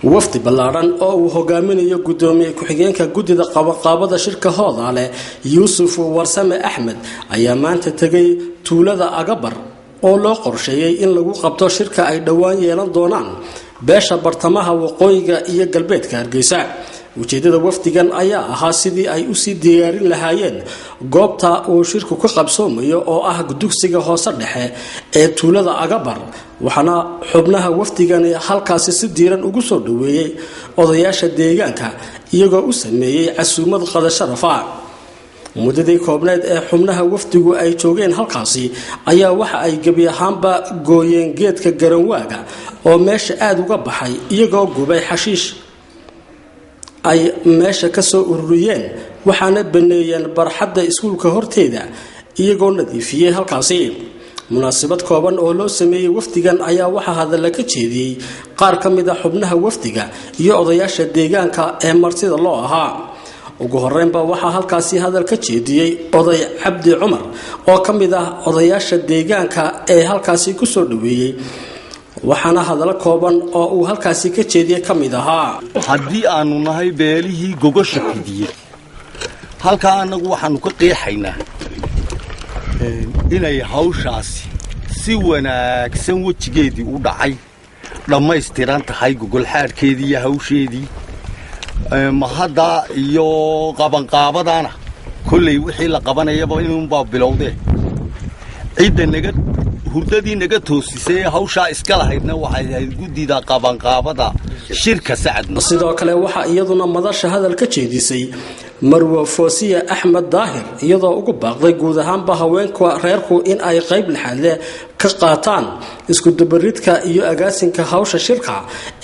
Wafdi ballaadhan oo uu hogaaminayo gudoomiye ku-xigeenka guddida qabanqaabada shirka Hoodaale, Yuusuf Warsame Axmed, ayaa maanta tegay tuulada Agabar oo loo qorsheeyey in lagu qabto shirka ay dhowaan yeelan doonaan beesha bartamaha, waqooyiga iyo galbeedka Hargeysa. Ujeedada wafdigan ayaa ahaa sidii ay usii diyaarin lahaayeen goobta uu shirku ka qabsoomayo oo ah dugsiga hoose dhexe ee tuulada Agabar, waxaana xubnaha wafdigani halkaasi si diiran ugu soo dhaweeyey odayaasha deegaanka, iyagoo u sameeyey casuumad qada sharafa. Muddadii koobneed ee xubnaha wafdigu ay joogeen halkaasi ayaa waxa ay gebi ahaanba gooyeen geedka garanwaaga oo meesha aada uga baxay, iyagoo gubay xashiish ay meesha ka soo ururiyeen, waxaana baneeyeen barxadda iskuulka horteeda, iyagoo nadiifiyey halkaasi. Munaasabad kooban oo loo sameeyey wafdigan ayaa waxaa hadalla ka jeediyey qaar ka mid a xubnaha wafdiga iyo odayaasha deegaanka ee martida loo ahaa. Ugu horeynba waxaa halkaasi hadal ka jeediyey oday Cabdi Cumar oo ka mid ah odayaasha deegaanka ee halkaasi kusoo dhaweeyey, waxaana hadallo kooban oo uu halkaasi ka jeediyey ka mid ahaa: Haddii aanu nahay beelihii gogosha fidiyey halkaa, annagu waxaanu ka qeexaynaa inay hawshaasi si wanaagsan wejigeedii u dhacay, dhammaystiran tahay gogolxaadhkeedii iyo hawsheedii mahadda iyo qabanqaabadana. Kolley wixii la qabanayaba inuunbaa bilowdee, cidda naga hurdadii naga toosisay ee hawshaa iska lahaydna waxay ahayd guddida qabanqaabada shirka Sacad. Sidoo kale waxaa iyaduna madasha hadal ka jeedisay Marwo Foosiya Axmed Daahir, iyadoo ugu baaqday guud ahaanba haweenka reerku in ay qayb lixaadle ka qaataan iskudubaridka iyo agaasinka hawsha shirka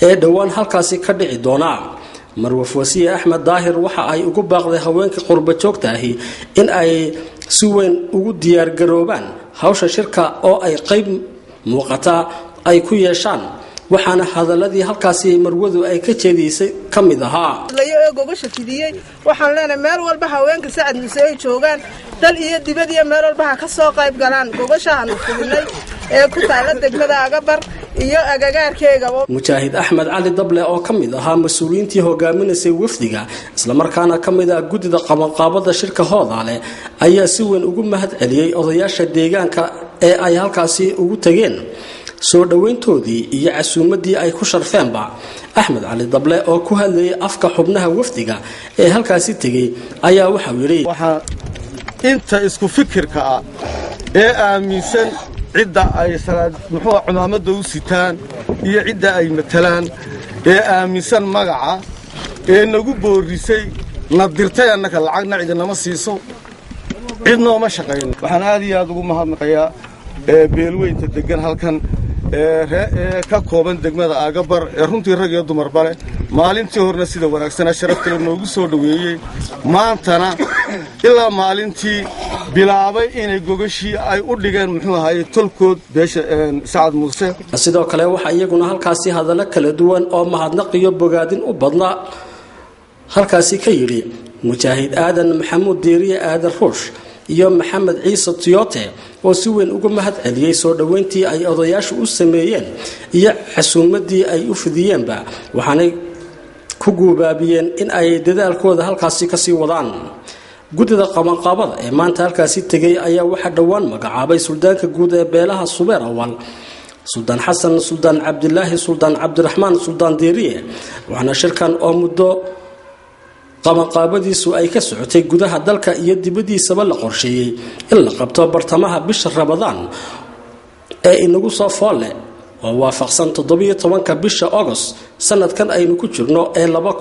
ee dhowaan halkaasi ka dhici doona. Marwo Foosiya Axmed Daahir waxa ay ugu baaqday haweenka qurba joogta ahi in ay si weyn ugu diyaargaroobaan hawsha shirka oo ay qayb muuqata ay ku yeeshaan, waxaana hadaladii halkaasi marwadu ay ka jeediysay ka mid ahaa: Ee gogosha fidiyey, waxaan leenahay meel walba haweenka Sacad Muuse ay joogaan, dal iyo dibad iyo meel walba, ha ka soo qayb galaan gogoshaanu fidinay ee ku taalla degmada Agabar iyo agagaarkeegaba. Mujaahid Axmed Cali Dable oo ka mid ahaa mas-uuliyiintii hogaaminaysay wafdiga, islamarkaana ka mid ah guddida qabanqaabada shirka Hoodaale, ayaa si weyn ugu mahad celiyey odayaasha deegaanka ee ay halkaasi ugu tageen soo dhoweyntoodii iyo casuumadii ay ku sharfeenba. Axmed Cali Dable oo ku hadlayay afka xubnaha wafdiga ee halkaasi tegey ayaa waxau yidhi: Waxaa inta isku fikirka ah ee aaminsan cidda ay muxuu cumaamadda u sitaan iyo cidda ay matalaan, ee aaminsan magaca, ee nagu boorrisay, na dirtay. Annaka lacagna cidinama siiso, cidnooma shaqayno. Waxaan aad iyo aad ugu mahadnaqayaa beelweynta deggan halkan ee ka kooban degmada Agabar, ee runtii rag iyo dumarba leh, maalintii horena sida wanaagsanaa sharaftale noogu soo dhoweeyey, maantana ilaa maalintii bilaabay inay gogashii ay u dhigeen, muxuu ahaye, tolkood beesha Sacad Muuse. Sidoo kale waxaa iyaguna halkaasi hadallo kala duwan oo mahadnaq iyo bogaadin u badnaa halkaasi ka yidhi Mujaahid Aadan Maxamuud Diiriye, Aadan Ruush, iyo Maxamed Ciise Tiyote oo si weyn uga mahad celiyey soo dhoweyntii ay odayaashu u sameeyeen iyo casuumadii ay u fidiyeenba, waxaanay ku guubaabiyeen in ay dadaalkooda halkaasi kasii wadaan. Guddida qabanqaabada ee maanta halkaasi tegay ayaa waxaa dhowaan magacaabay suldaanka guud ee beelaha Subeer Awal, Suldaan Xasan Suldaan Cabdilaahi Suldaan Cabdiraxmaan Suldaan Diiriye, waxaana shirkan oo muddo qabanqaabadiisu ay ka socotay gudaha dalka iyo dibadiisaba la qorsheeyey in la qabto bartamaha bisha Rabadaan ee inagu soo foolle, oo waafaqsan 17-ka bisha Agost sanadkan aynu ku jirno ee laba